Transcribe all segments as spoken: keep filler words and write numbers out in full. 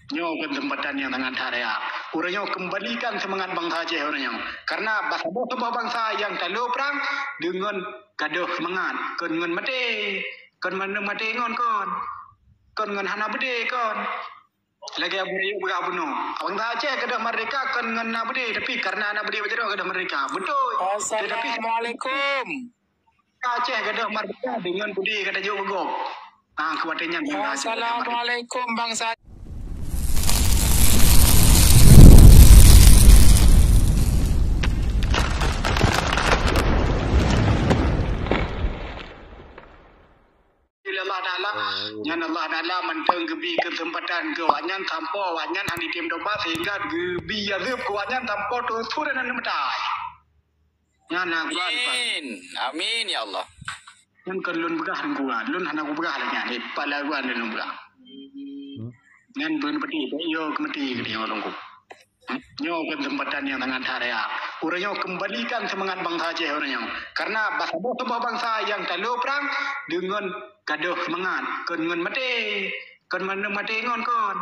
Nyoe kesempatan nyang sangat that raya. Uroe nyoe kembalikan semangat bansa Aceh uroe nyoe. Karena saboh-saboh bansa nyang talo prang deungon gadoh semangat, kon ngon maté. Kon mandum maté ngon kon. Kon ngon hana beudé kon. Lagèe Abu Rayeuk peugah bunoe. Bansa Aceh gadoh merdeka kon ngon na beudé, tapi karena na beudé bak jaroe gadoh merdeka. Beutôi. Tetapi Assalamualaikum. Aceh gadoh merdeka deungon beudé ka tajok bak gob. Ah, keu watèe nyan bansa Aceh gadoh merdeka. Assalamualaikum, bansa. Allah Taala, nyan Allah Taala mantong geubri keuseumpatan keu awaknyan sampoe awaknyan hana jitem tobat sehingga geubri azeueb keu awaknyan sampoe teusut dan meutai. Nyan na Quran, Pak. Amin. Amin, ya Allah. Nyan kon lôn peugah, Teungku, ah. Lôn hana kupeugah lagèe nyan. Eh, pala Quran lôn peugah. Hmm. Nyan beuneupeudi, yo keumeudi, keumeudi, Teungku. Hmm. Nyoe kesempatan nyang sangat that raya. Uroe nyoe kembalikan semangat bansa Aceh uroe nyoe. Karena saboh-saboh bansa nyang talo prang deungon gadoh semangat, kon ngon maté. Kon mandum maté ngon kon.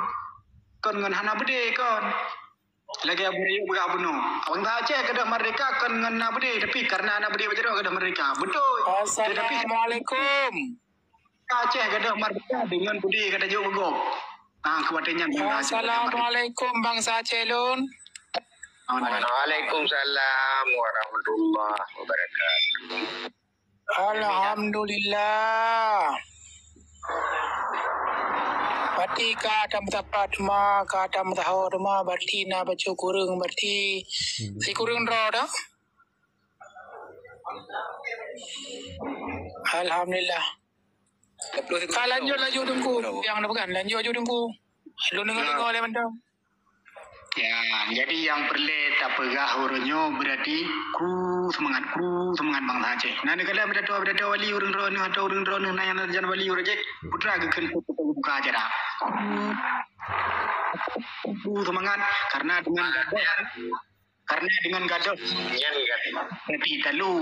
Kon ngon hana beudé kon. Lagèe Abu Rayeuk peugah bunoe. Bansa Aceh gadoh merdeka kon ngon na beudé, tapi karena na beudé bak jaroe gadoh merdeka. Beutôi. Tetapi Assalamualaikum. Aceh gadoh merdeka deungon beudé ka tajok bak gob. Ah, keu watèe nyan bansa Aceh gadoh merdeka. Assalamualaikum, bansa Aceh lôn. Waalaikumsalam warahmatullahi wabarakatuh. Alhamdulillah. Berarti ka ada meusapat teuma, ka ada meusaho teuma, berarti na bacut kureueng, berarti sikureueng droe dah. Alhamdulillah. Ka lanjut laju Teungku. Nyang na peugah, lanjut laju Teungku. Lôn deungoe-deungoe lé mantong. Ya, jadi nyang peureulèe tapeugah uroe nyoe berarti kru seumangat, kru seumangat bansa Aceh. Na neukalon pidato-pidato wali ureueng droeneuh atau ureueng droeneuh na nyang neukalon wali uroe jih, putra geukheun buka acara. Kru seumangat karena deungon gadoh, karena deungon gadoh berarti talo.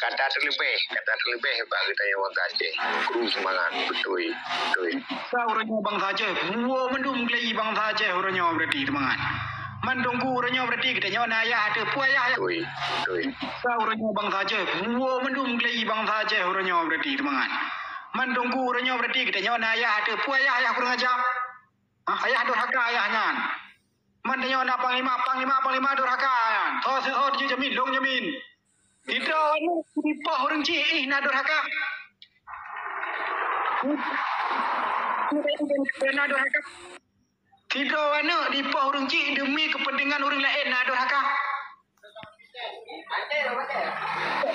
Ka that leubeh, ka that leubeh bak geutanyoe bansa Aceh. Kru seumangat, beutôi, beutôi. Sa uroe nyoe bansa Aceh, buwoe mandum keulayi bansa Aceh uroe nyoe berarti seumangat. Man Teungku uroe nyoe berarti geutanyoe na ayah ateueh peue ayah, ayah. Beutôi, beutôi. Sa uroe nyoe bansa Aceh, buwoe mandum keulayi bansa Aceh uroe nyoe berarti seumangat. Man Teungku uroe nyoe berarti geutanyoe na ayah ateueh peue ayah, ayah kureueng aja. Ha, ayah durhaka ayah nyan. Man tanyoe na panglima, panglima, panglima durhaka nyan. Soe, soe, soe jeuet jamin, lôn jamin. Sidroe aneuk dipoh ureueng chik, ih, na durhaka. Na durhaka. Sidroe aneuk dipoh ureueng chik demi kepentingan ureueng laén, na durhaka.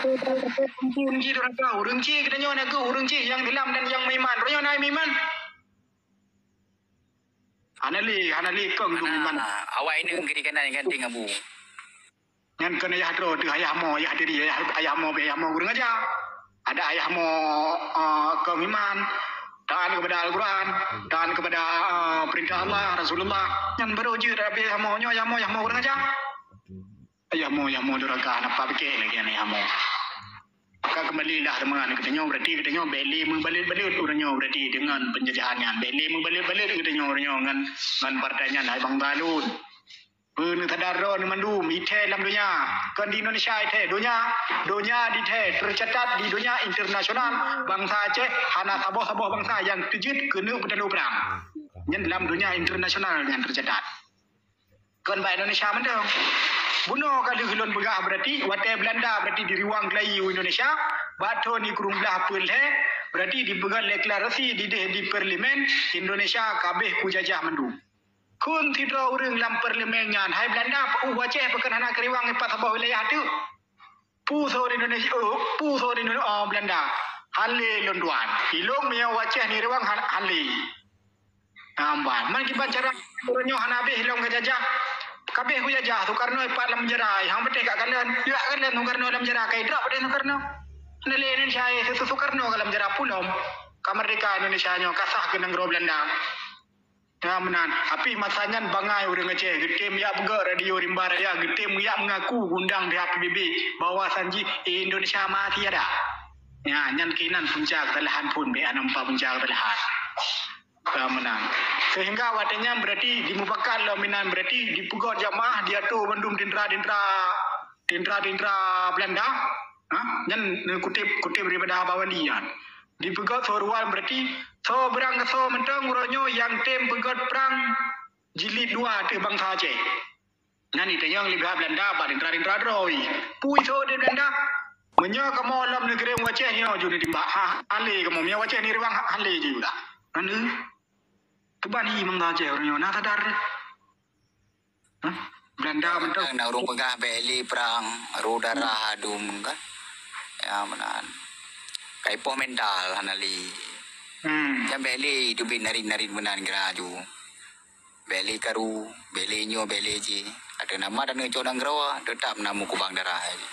Ureueng chik durhaka, ureueng chik geutanyoe na geuh, ureueng chik nyang deulam dan nyang meuiman. Roh nyoe na meuiman. Hana lé, hana lé kong dum iman. Ah, awak inong kiri kanan ganti ngabu. Nyan kon ayah droe teuh, ayah mo, ayah diri, ayah, ayah mo, ayah mo ureueng aja. Ada ayah mo, ah, kong iman, taat kepada Al-Quran, taat kepada, ah, perintah Allah, Rasulullah. Nyan baru jeuet ayah mo, nyoe ayah mo, ayah mo ureueng aja. Ayah mo, ayah mo durhaka, napa pikir lagi aneuk ayah mo. Ka kembalilah teuma geutanyoe, berarti geutanyoe bèk lé meubalot-balot uroe nyoe, berarti deungon penjajahan nyan. Bèk lé meubalot-balot geutanyoe uroe nyoe ngon, ngon partai nyan, hai bansa lôn. Beuneuh sadar droe mandum, ithèe lam donya. Kon di Indonesia ithèe, donya, donya di ithèe, tercatat di donya internasional, bansa Aceh hana saboh-saboh bansa nyang teujeuet keuneuk peutalo prang. Nyan lam donya internasional nyan tercatat. Kon bak Indonesia mantong. Bunoe ka lheueh lôn peugah, berarti watèe Belanda berarti diriwang keulayi u Indonesia, bak thôn sikureueng blaih peuet lhèe, berarti dipeugah deklarasi dideh di parlemen, Indonesia ka abéh kujajah mandum. Kon sidroe ureueng lam parlemen nyan, hai Belanda, peuôh Aceh pakon hana keuriwang ipat saboh wilayah teuk? Peue soe di Indonesia, oh, peue soe di Indo-, oh, Belanda. Hana lé lôn tuan. Ilôn meunyoe u Aceh neuriwang han-, hana lé. Nyan ban. Man kiban cara uroe nyoe hana abéh lom ka jajah. Ka abéh kujajah, Sukarno ipat lam penjara. Hang beuteh ka kalon. Ka kalon Sukarno lam penjara. Ka idrop beuteh Sukarno. Hana lé Indonesia, eh, Su-, Sukarno ka lam penjara pulom. Ka merdeka Indonesia nyoe, ka sah keu nanggroe Belanda. Nyan meunan, tapi masa nyan bangai ureueng Aceh geutem jak peugöt radio Rimba Raya, geutem jak mengaku undang pihak P B B bahwa sanji Indonesia masih ada. Nyan, nyan keunan punca keusalahan phon, bèk hana meupa punca keusalahan. Ka meunan. Sehingga watée nyan berarti dimufakat lom inan, berarti dipeugét jamaah, diatur bandum tentara-tentara, tentara-tentara Belanda. Ha? Nyan neukutip, kutip daripada Haba Wali nyan. Dipeugét soe ruan berarti soe beurang keusoe mantong uroe nyoe nyang tem peugét prang jilid dua ateueh bansa Aceh. Nyan itanyong lé pihak Belanda bak tentara-tentara droe. Pui soe di Belanda? Meunyoe kamoe lom negeri Aceh nyoe ju nitimbak, ha, hale kamoe. Meunyoe Aceh ni riwang, ha, hale ju lah. Anu, keubani bansa Aceh ureuëng nyoe na sadar. Hah? Belanda mantong. Kadang na ureuëng peugah bék lé prang, roh darah adum kan. Ya meunan. Ka ipoh mental hana lé. Hmm. Nyan bék lé teubiet narit-narit meunan geura ju. Bék lé karu, bék lé nyoe, bék lé jih. Ateueh nama dan neucok nanggroe, teutap na meukubang darah jih.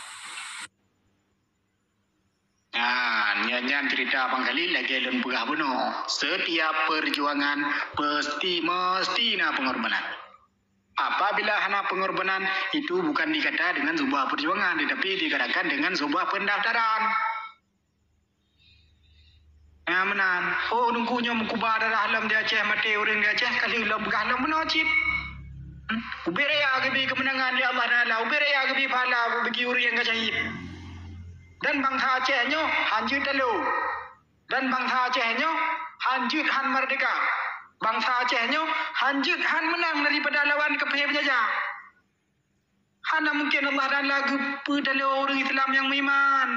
Nah, nyan, nyan cerita Bang Khalid lagée lôn peugah bunoe. Setiap perjuangan pasti mesti na pengorbanan. Apabila hana pengorbanan, itu bukan dikata dengan sebuah perjuangan, tetapi dikatakan dengan sebuah pendaftaran. Nah, meunan. Oh, nunggu nyoe meukuba darah lom di Aceh, maté ureuëng di Aceh, ka lheueh lom peugah lom bunoe cit. Hmm? Ubé raya geubri keumeunangan lé Allah Taala, ubé raya geubri pahala bagi ureuëng nyang ka syahid. Dan bansa Aceh nyoe hanjeuet talo. Dan bansa Aceh nyoe hanjeuet han merdeka. Bansa Aceh nyoe hanjeuet han meunang daripada lawan keupeue peujajah. Hana mungken Allah Taala geupeutalo ureuëng Islam nyang meuiman.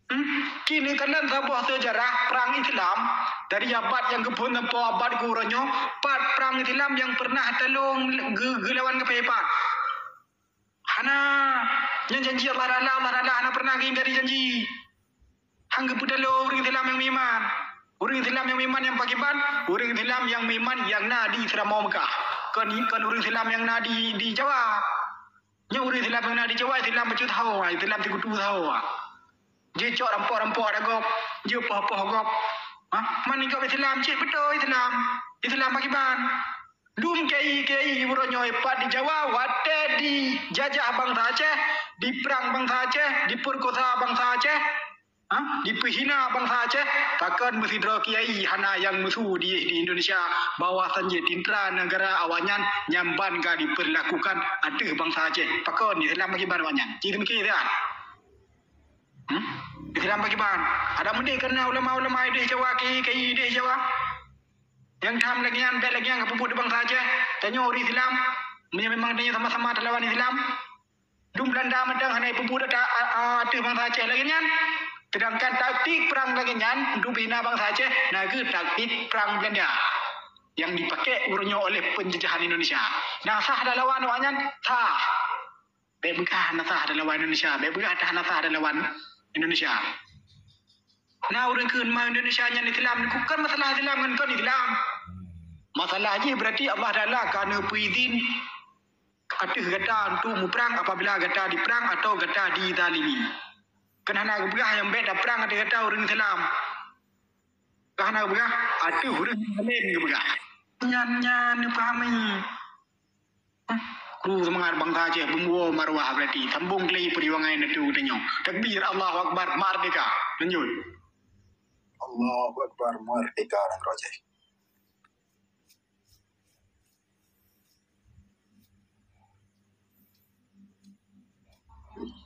Hmm? Kini keunan saboh seujarah prang Islam dari abad nyang geuphon sampoe abad keu uroe nyoe, pat prang Islam nyang pernah talo geu-, geulawan keupeue pat. Hana, nyan janji Allah Taala, Allah Taala hana pernah geuingkari janji. Han geupeutalo ureuëng Islam nyang meuiman. Ureuëng Islam nyang meuiman nyang pakriban, ureuëng Islam nyang meuiman nyang na di Seuramoe Meukah. Kon, kon ureuëng Islam nyang na di, di Jawa. Nyoe ureuëng Islam nyang na di Jawa, Islam bacut sahoe, Islam sikutu sahoe. Jicok rampok-rampok ada gob, jipoh-poh gob. Ha? Man gob Islam cit beutôi Islam. Islam pakriban. Dum kiai-kiai uroe nyoe pat di Jawa, watée dijajah bansa Aceh, diprang bansa Aceh, dipeurkosa bansa Aceh, ha? Dipeuhina bansa Aceh, pakon meusidroe kiai hana nyang meusu di, di Indonesia bahwa sanjai tentara negara awaknyan nyang ban ka diperlakukan ateueh bansa Aceh. Pakon Islam pakriban awaknyan? Ci teumiki siat. Hmm? Islam pakriban? Ada meudeh keunan ulama-ulama ideh Jawa, kiai-kiai ideh Jawa. Nyang tham lagée nyan, bék lagée nyan ka peubuet di bansa Aceh. Tanyoe ureuëng Islam, meunyoe memang tanyoe sama-sama talawan Islam, dum Belanda mantong hana peubuet ata-, a-, a-, ateueh bansa Aceh lagée nyan. Sedangkan taktik perang lagée nyan untuk bina bansa Aceh, na kheueh taktik perang Belanda yang dipakai uroe nyoe oleh penjajahan Indonesia. Na sah talawan awaknyan? Sah. Bék beugah hana sah talawan Indonesia, bék beugah hana sah talawan Indonesia. Na ureuëng kheun ma Indonesia nyan Islam, kon masalah Islam ngon kon Islam. Masalah jih berarti Allah Taala ka neupeuizin ateueh gata untuk muprang apabila gata diprang atau gata dizalimi. Kon hana geupeugah nyang bék taprang ateueh gata ureuëng Islam. Ka hana geupeugah, ateueh ureuëng zalim geupeugah. Nyan, nyan neupahami. Kru seumangat bansa Aceh, beumeuwoe maruah berarti. Sambong keulai peujuangan ateueh geutanyoe. Takbir, Allahu Akbar, merdeka. Lanjut. Allahu Akbar, merdeka nanggroe Aceh.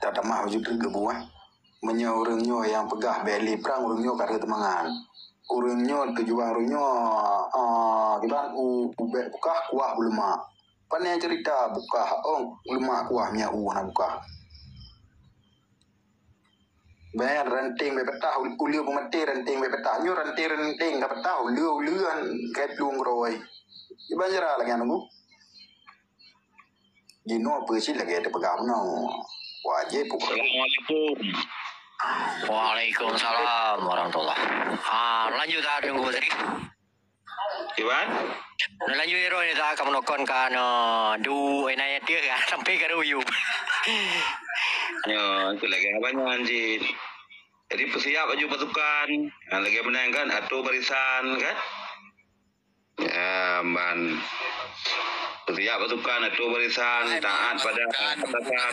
Tatamah baju teuk geubuah. Meunyoe ureuëng nyoe nyang peugah bék lé prang, ureuëng nyoe ka rhot teumangat. Ureuëng nyoe tujuan ureuëng nyoe, ah, kiban u, u bék bukah kuah beuleuma. Pane cerita bukah, oh, leuma kuah, minyeuk u hana bukah. Bayang ranting bék peutah, u-, uleue peumaté ranting bék peutah. Nyoe ranting-ranting ka peutah, uleue-uleue han kai plueng keudroe. Iban jera lagée nyan, Bu. Jinoe peue cit lagée teupeugah meunoe. Wajéb pukul. Assalamualaikum. Waalaikumsalam warahmatullah. Ah, lanjut ah, Teungku Basri. Iwan? Nah, lanjut iro ni tak kamu nokon ka no du enai tiah ya sampai ke ruyu. Yo, itu lagi apa nyan cit. Jadi peusiap aju pasukan. Ha, lagée meunan kan, atur barisan kan. Ya, ban peusiap pasukan, atur barisan, taat pada atasan.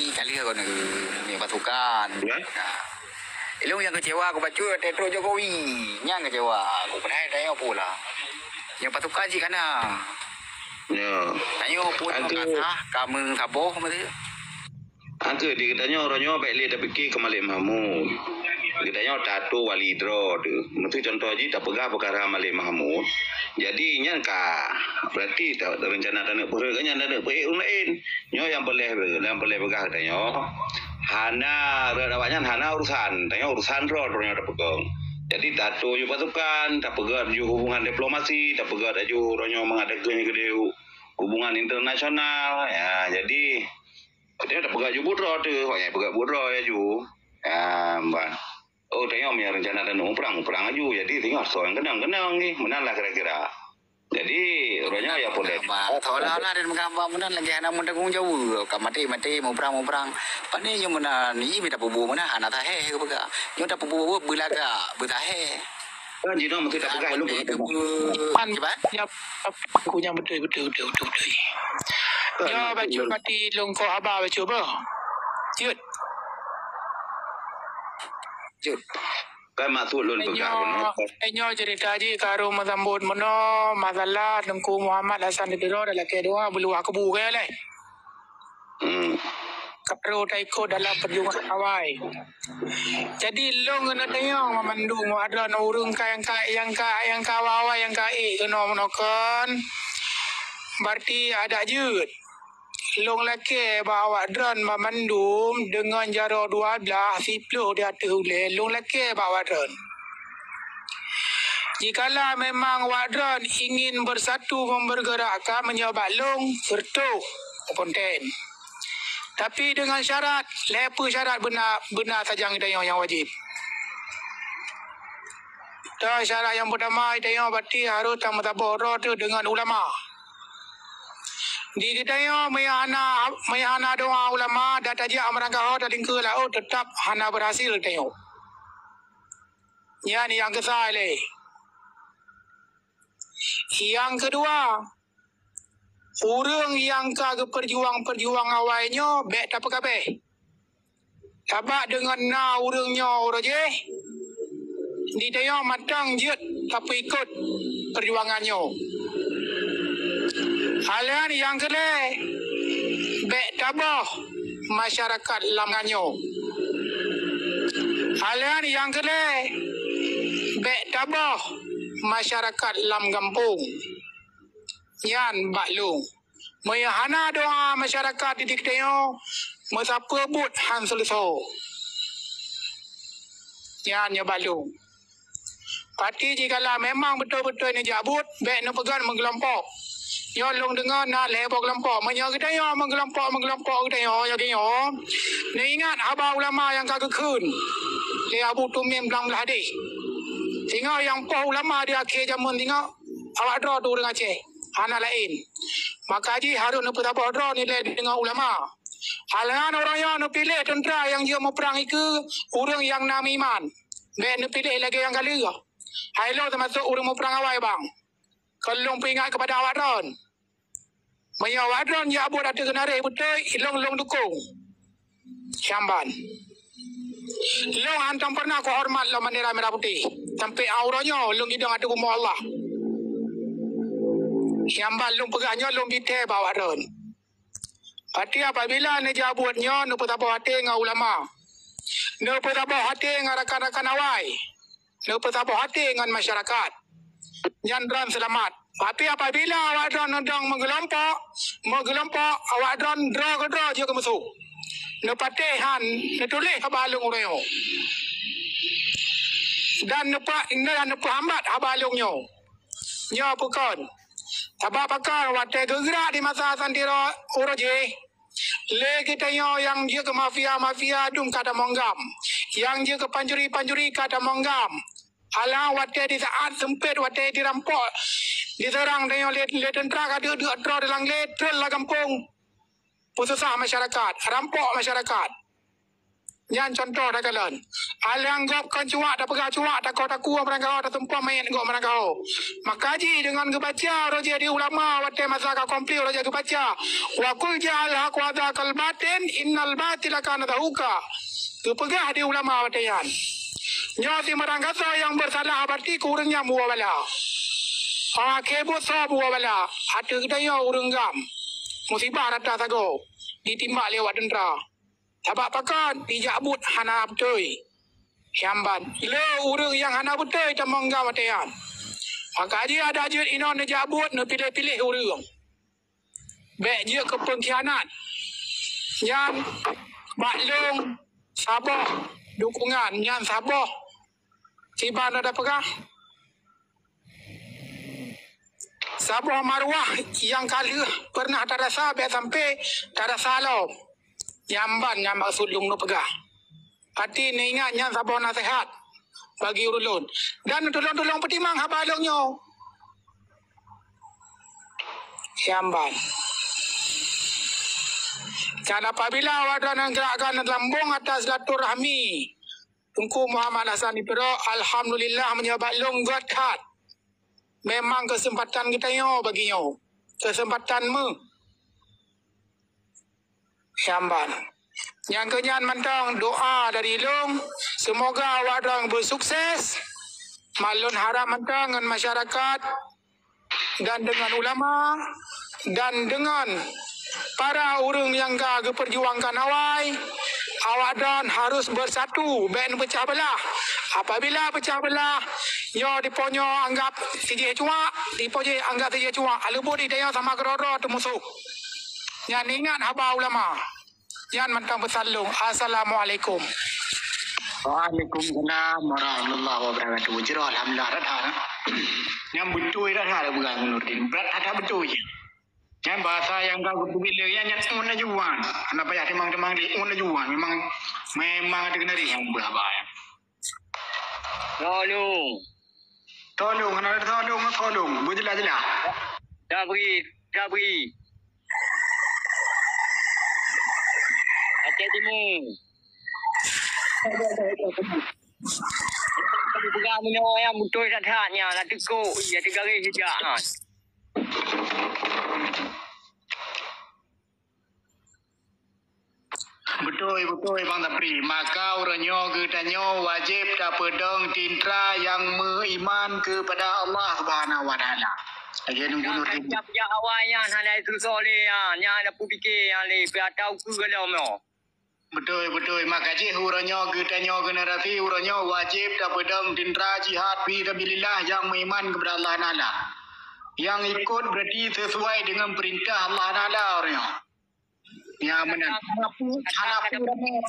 Kali kon ni pasukan. Ya? Nah. Ilong nyang kecewa aku bacut, eh, trok Jokowi. Nyang kecewa aku, padahai tanyoe pula. Nyoe pasukan cit kana. Ya. Tanyoe pun Aku- kata, kamu saboh, maksud. Angke di geutanyoe uroe nyoe bèk lé tapike keu Malik Mahmud. Geutanyoe tato wali droe teuh. Meuseu contoh jih tapeugah peukara Malik Mahmud. Jadi nyan ka berarti ta-, rencana taneuk peureuet nyan taneuk peureuet ureueng laén. Nyoe nyang peureulèe, nyang peureulèe peugah geutanyoe. Hana rot awaknyan hana urusan, tanyoe urusan droe droe nyoe tapeugong. Jadi tato ju pasukan, tapeugah ju hubungan diplomasi, tapeugah ju uroe nyoe mangat deukeue nyoe keudeh hubungan internasional. Ya, jadi Artinya tapeugah ju buet droe teuh, awaknyan peugah buet droe laju. Ah, ban. Oh, tanyoe meunyo rencana taneuk muprang, muprang laju. Jadi, singoh soe nyang keunong, keunong jih. Meunan lah kira-kira. Jadi, uroe nyoe ya pun deh. Bah, seolah-olah dan meugambar meunan lagèe hana meutanggong jaweueb. Ka maté, maté, muprang, muprang. Pane nyoe meunan, ih, mita peubuet meunan, hana sahé geupeugah. Nyoe tapeubuet beulagak, beusahé. Kan jinoe meusti tapeugah lom. Pan, kiban? Ya, aku nyang beutôi, beutôi, beutôi, beutôi, beutôi. Kan, Nyoe bacut pati lôn kok haba bacut bah. Jeuet. Jeuet. Kan maksud lôn peugah Nyoe, bunoe. Nyoe cerita jih ka rhom meusambot meunoe, masalah Teungku Muhammad Hasan Teuderoe dan lakèe dua beuluwah kubu keu lé. Hmm. Ka rhom taikot dalam perjuangan awai. Jadi lôn keuneuk tanyong meumandum awak droen ureueng ka nyang ka, nyang ka, nyang ka awai-awai nyang ka ék keunoe meunoe kon. Berarti adak jeuet. Lôn lakèe bak awak droen meumandum deungon jaroe dua blaih siploh di ateueh ulèe, lôn lakèe bak awak droen. Jikala memang awak droen ingin bersatu mempergerakkan meunyoe bak lôn, seureutoh, konten. Tapi deungon syarat, lhèe peuet syarat beuna, beuna sajan geutanyoe nyang wajéb. Toh syarat nyang peutama, geutanyoe berarti harôh tameusaboh droe teuh deungon ulama. Di geutanyoe meunyo hana, meunyo hana doa ulama dan tajak meurangkaho talingkeue laôt, teutap hana beurhasil tanyoe. Nyan nyang keusa lé. Nyang keudua, ureueng nyang ka geupeujuang-peujuang awai nyoe bèk tapeugabeh. Sabab deungon na ureueng nyoe uroe jih, di tanyoe mantong jeuet tapeuikot peujuangan nyoe. Hal nyan nyang keulhèe, bèk taboh masyarakat lam nyoe. Hal nyan nyang keulhèe, bèk taboh masyarakat lam gampông. Nyan bak lôn. Meunyo hana doa masyarakat di geutanyoe, meusapeue buet han seuleusoe. Nyan nyoe bak lôn. Pati jikala memang beutôi-beutôi neujak buet, bèk neupeugah meukeulompok. Nyoe lôn deungoe na lhèe boh keulompok. Meunyoe geutanyoe meukeulompok-meukeulompok geutanyoe, nyoe geutanyoe, neuingat haba ulama nyang ka geukheun lé Abu Tumim Blang Blah Hadih. Singoh nyang poh ulama di akhé jameun singoh, awak droe teuh ureueng Aceh, hana laén. Maka jih harôh neupeusaboh droe nilai deungon ulama. Hal nyan uroe nyoe neupiléh teuntra nyang jeuet muprang ikeue ureueng nyang na meuiman. Bèk neupiléh lagèe nyang ka lheueh. Hai lôn teumasok ureueng muprang awai bang. Kon lôn peuingat keupada awak droen. Meunyoe awak droen jak buet ateueh keunaréh beutôi, ilôn lôn dukong. Nyan ban. Lôn hantom peureunah kuhoreumat lom bandera merah putih. Sampoe uroe nyoe lôn idong ateueh bumoe Allah. Nyan ban lôn peugah nyoe lôn bi thèe bak awak droen. Berarti apabila neujak buet nyoe neupeusaboh até ngon ulama, neupeusaboh até ngon rakan-rakan awai, neupeusaboh até ngon masyarakat, nyan droen seulamat. Tapi apabila awak droen neudong meukeulompok, meukeulompok, awak droen droe keudroe jeuet keu musoh, neupatéh han neutuléh haba lôn uroe nyoe, dan neupa-, dan neupeuhambat haba lôn nyoe. Nyoe peue kon? Sabab pakon watèe geugrak di masa Hasan Tiro uroe jih, lé geutanyoe nyang jeuet keu mafia-mafia dum ka tamong GAM, nyang jeuet keu pancuri-pancuri ka tamong GAM. Alah watèe di saat seumpet watèe dirampok, diseurang tanyoe lé, lé teuntra ka deuk-deuk droe di Langlé, trôn lam gampông. Peususah masyarakat, rampok masyarakat. Nyan cuntoh takalon. Alang gob kon cuak tapeugah cuak, takoh takue meurangkaho, tatumpah manyét gob meurangkaho. Maka jih deungon geubaca roh jih di ulama watèe masa ka konflik roh jih geubaca, "Wa qul ja'al haqq wa zahaqal batil, innal batila kana zahuqa." Geupeugah di ulama watèe nyan. Nyoe simeurang gasoe nyang beusalah, berarti keu ureuëng nyan meuwoe bala. Akhé buet soe meuwoe bala, ateueh geutanyoe ureuëng GAM. Musibah rata sagoe, jitimbak lé awak teuntra. Sabab pakon? Jijak buet hana beutôi. Nyang ban, le ureuëng nyang hana beutôi tamong GAM watée nyan. Maka jih adak jeuet inoe neujak buet, neupiléh-piléh ureuëng. Bék jeuet keu peungkhianat. Nyan bak lôn saboh dukungan, nyan saboh, kiban ada peugah, saboh maruah nyang ka lheueh pernah tarasa, bék sampai tarasa lom. Nyan ban nyang maksud lôn neupeugah. Até neuingat nyan saboh naseuhat bagi ureuëng lôn. Dan tulông-tulông peutimang haba lôn nyoe. Nyan ban. Dan apabila awak droeneuh geurakkan lambông atas silaturahmi Teungku Muhammad Hasan Ipiro, alhamdulillah, meunyoe bak lôn gét that. Memang keuseumpatan geutanyoe bagi nyoe. Keuseumpatan meu. Nyan ban. Nyang keu nyan mantong doa dari lôn, seumoga awak droen beusukses. Man lôn harab mantong ngon masyarakat dan deungon ulama dan deungon para ureuëng nyang ka geupeurjuangkan awai, awak droen harus beusatu, bék neupeucah beulah. Apabila peucah beulah, nyoe diponyoe anggap sijih cuak, diponyoe anggap sijih cuak, aleubeut di tanyoe sama keudroe-droe teumusoh. Nyan ingat haba ulama. Nyan mantong peusan lôn. Assalamualaikum. Waalaikumsalam warahmatullahi wabarakatuh. Jroh, alhamdulillah, that hana. Nyang beutôi that hana peugah Nurdin. Brat that beutôi. Nyan bahasa nyang ka geupeubiet lé nyan, nyan un laju wan. Hana payah timang-timang di un laju wan. Memang, memang ada kena nyang beuhaba nyan. Tolong. Tolong, hana ada tolong, tolong. Beujeulaih-jeulaih. Dak bri, dak bri. Aceh Timu. Peugah meunyoe nyang beutôi that-that nyan, na teukok, ya teugaréh jejak nyan. Beutôi, beutôi, Bang Sapri. Maka uroe nyoe geutanyoe wajéb tapeudong tintra nyang meuiman keupada Allah Subhanahu wa Taala. Lagée nunggu Nurdin. Nyang ka jak awai nyan hana teusoe lé nyan, nyan hana peupike nyan lé, pih atau keu golom nyoe. Beutôi, beutôi. Maka jih uroe nyoe geutanyoe generasi uroe nyoe wajéb tapeudong tintra jihad fi sabilillah nyang meuiman keupada Allah Taala. Nyang ikot berarti sesuai dengan perintah Allah Taala uroe nyoe. Ya, meunan. Hana peue, hana peue ramé.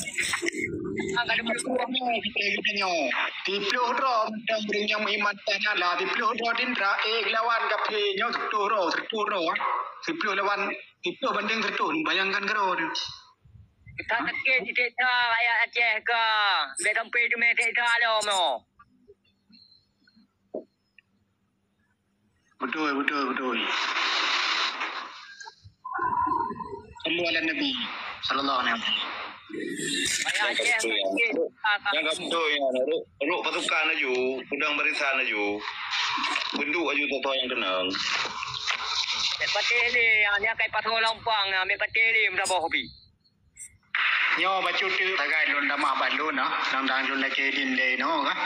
Hana peue ramé kita nyoe. Siploh droe mantong ureuëng nyang meuiman tanyoe lah. Siploh droe tintra, eh, lawan kafé nyoe siploh droe, siploh droe. Siploh lawan, siploh banding siploh. Bayangkan keudroe tu. Ka sakét cit that rakyat Aceh ka. Bék sampai teumé that lom nyoe. Beutôi, beutôi, beutôi. Sallu ala Nabi sallallahu alaihi wasallam. Rakyat Aceh sakét. Nyang ka beutôi nyan, rôk, rôk pasukan laju, peudong barisan laju. Beudôk laju toh-toh nyang keunong. Mék patéh lé, nyang, nyang kai pasoe lompang, mék patéh lé meusaboh pih. Nyoe bacut teuk sagai lôn tamah bak lôn, ah, dang-dang lôn lakée idin lé nyoe, kan.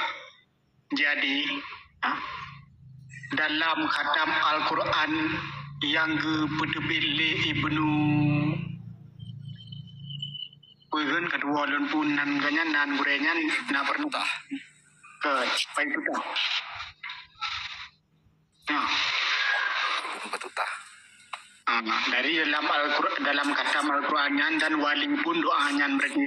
Jadi, ha, dalam khatam Al-Quran nyang geupeuteubiet lé Ibnu, peue geuen, keudua lôn pun nan geuh nyan, nan gurée nyan na peureunah keu Baitutah. Nah. Ibnu Batutah. Ah, dari dalam Al-Qur-, dalam khatam Al-Quran nyan dan wali pun doa nyan berarti.